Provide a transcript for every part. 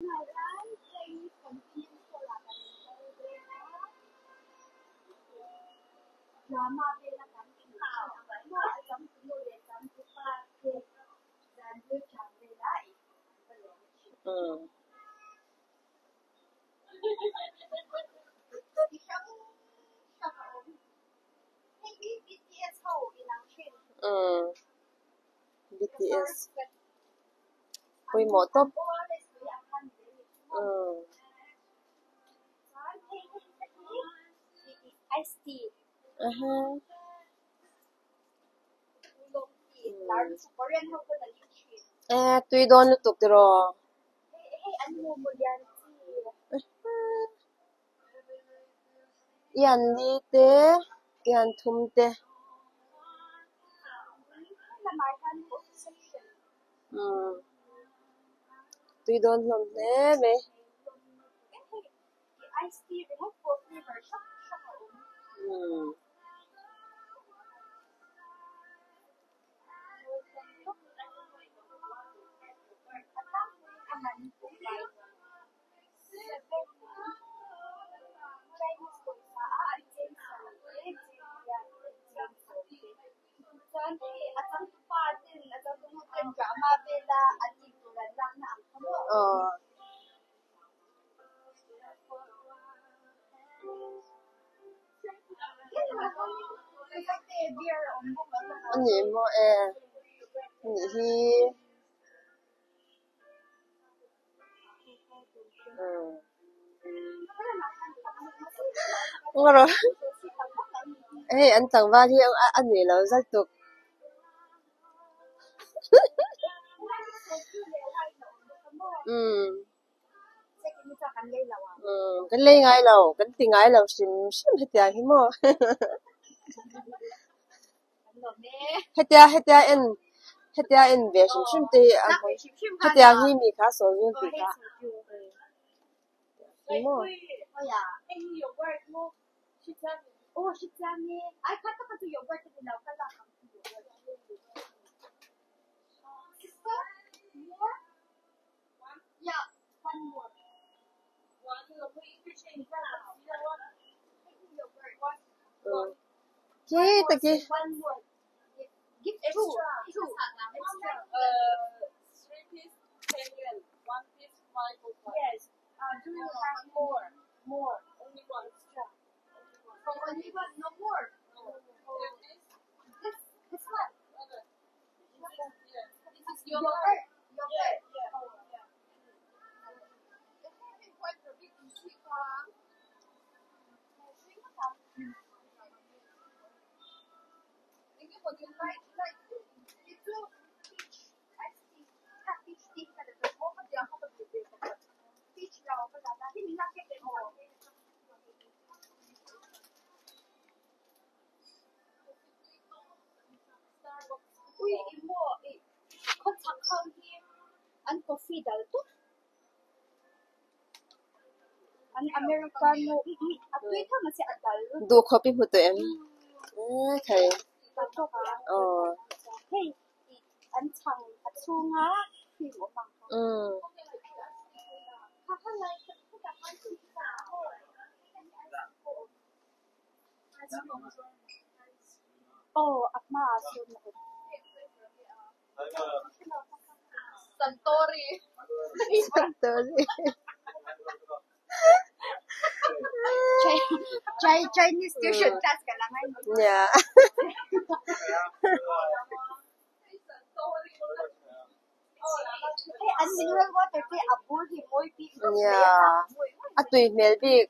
Umm. Umm. BTS. Pawimawh tawp. Umm. Aha. E tui dawn lutuk tiraw? Ian li te, ian thum te. Umm. Tui dawn hlawm hle mai. Umm. Aw. A ni maw e, nih hi. Hei an tlangval hi a nuih lo zat tuk. Umm. Kan lei ngai lo, kan ti ngai lo hrim hrim hetiang hi maw. Hetia hetia en hetia en ve hrim hrim te hi a hetiang hi mi kha sawi tih kha maw. Khi taki. Duh khawp i hmu tawh em? Thei. Aw. Umm. Santori. Nia. Nia. A tui hmel bik.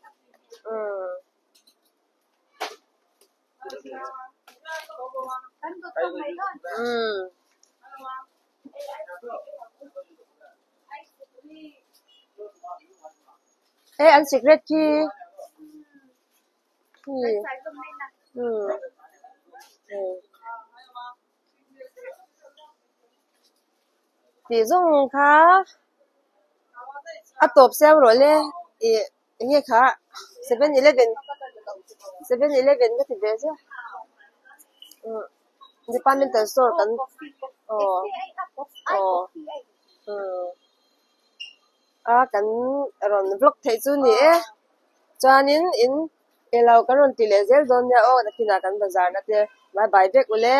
Umm. Umm. E an cigarette khi. Khi. Umm. Tih zawng kha a tawp siam rawh le ih eng nge kha 7-Eleven 7-Eleven ka ti ve chiah umm departmental store kan aw aw umm. A kan rawn vlog theih chu ni e. Chuanin in elo kan rawn ti leh zel dawn nia aw nakinah kan bazar na te bye bye vek ule.